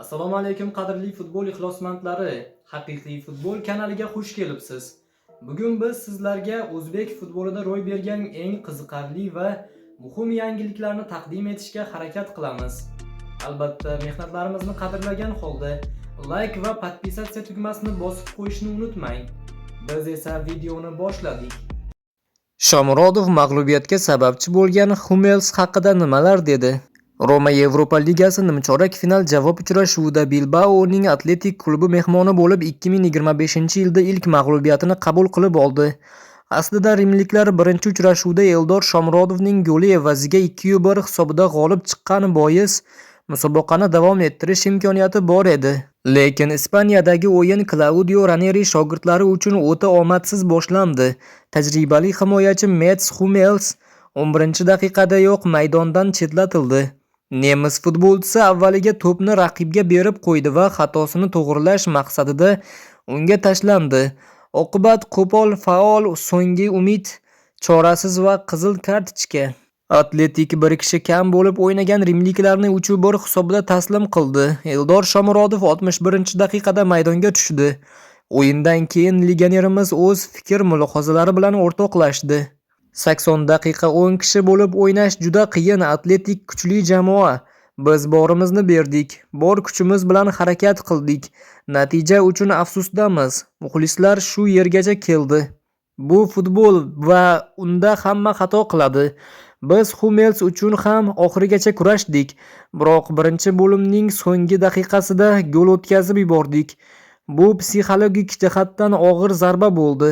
Assalomu alaykum, qadrli futbol ixlosmandlari. Haqiqiy futbol kanaliga xush kelibsiz. Bugun biz sizlarga o'zbek futbolida ro'y bergan eng qiziqarli va muhim yangiliklarni taqdim etishga harakat qilamiz. Albatta, mehnatlarimizni qadrlagan holda like va подписаться tugmasini bosib qo'yishni unutmang. Biz esa videoni boshladik. Shomurodov mag'lubiyatga sababchi bo'lgan Hummels haqida nimalar dedi? Roma Yevropa Ligasi nimchorak final javob uchrashuvida Bilbaoning Atletik klubi mehmoni bo'lib 2025-yilda ilk mag'lubiyatini qabul qilib oldi. Aslida rimliklar birinchi uchrashuvda Eldor Shomurodovning goli evaziga 2-1 hisobida g'olib chiqqani bois musobaqani davom ettirish imkoniyati bor edi. Lekin Ispaniyadagi o'yin Klaudio Raneri shogirdlari uchun o'ta omadsiz boshlandi. Tajribali himoyachi Mats Hummels 11-daqiqadayoq maydondan chetlatildi. Nemis futbolchisi avvaliga to'pni raqibga berib qo'ydi va xatosini to'g'rilash maqsadida unga tashlandi. Oqibat qo'pol faol, so'nggi umid, chorasiz va qizil kartochka. Atletik bir kishi kam bo'lib o'ynagan rimliklarni 3-1 hisobida taslim qildi. Eldor Shomurodov 61-daqiqada maydonga tushdi. O'yindan keyin legionerimiz o'z fikr-mulohazalari bilan o'rtoqlashdi. 80 daqiqa 10 kishi bo'lib o'ynash juda qiyin. Atletik kuchli jamoa. Biz borimizni berdik, bor kuchimiz bilan harakat qildik. Natija uchun afsusdamiz. Muxlislar shu yergacha keldi. Bu futbol va unda hamma xato qiladi. Biz Hummels uchun ham oxirigacha kurashdik, biroq birinchi bo'limning so'nggi daqiqasida gol o'tkazib yubordik. Bu psixologik jihatdan og'ir zarba bo'ldi.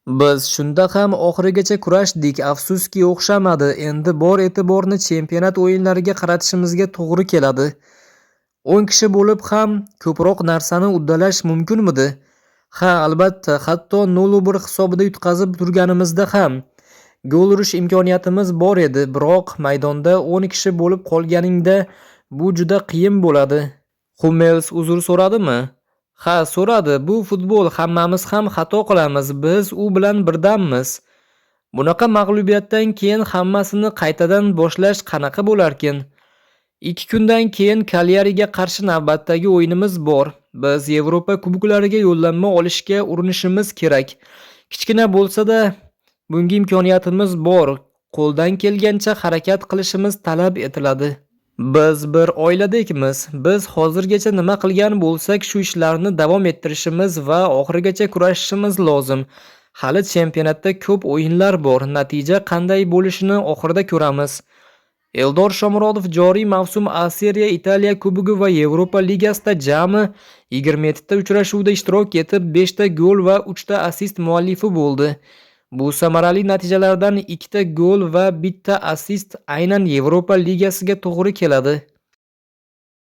Biz shunda ham oxirigacha kurashdik, afsuski o'xshamadi. Endi bor e'tiborni chempionat o'yinlariga qaratishimizga to'g'ri keladi. 10 kishi bo'lib ham ko'proq narsani uddalash mumkinmidi? Ha, albatta, hatto 0-1 hisobida yutqazib turganimizda ham gol urish imkoniyatimiz bor edi, biroq maydonda 10 kishi bo'lib qolganingda bu juda qiyin bo'ladi. Hummels uzr so'radimi? Ha, so'radi. Bu futbol, hammamiz ham xato qilamiz. Biz u bilan birdammiz. Bunaqa mag'lubiyatdan keyin hammasini qaytadan boshlash qanaqa bo'larkin? 2 kundan keyin Kalyariga qarshi navbatdagi o'yinimiz bor. Biz Yevropa kuboklariga yo'llanma olishga urinishimiz kerak. Kichkina bo'lsa-da, bunga imkoniyatimiz bor. Qo'ldan kelgancha harakat qilishimiz talab etiladi. Biz bir oiladekmiz. Biz hozirgacha nima qilgan bo'lsak, shu ishlarni davom ettirishimiz va oxirigacha kurashishimiz lozim. Hali chempionatda ko'p o'yinlar bor. Natija qanday bo'lishini oxirida ko'ramiz. Eldor Shomurodov joriy mavsum A Seriya, Italiya Kubogi va Yevropa Ligasida jami 27 ta uchrashuvda ishtirok etib, 5 ta gol va 3 ta assist muallifi bo'ldi. Bu samarali natijalardan 2 ta gol va 1 ta assist aynan Yevropa Ligasiga to'g'ri keladi.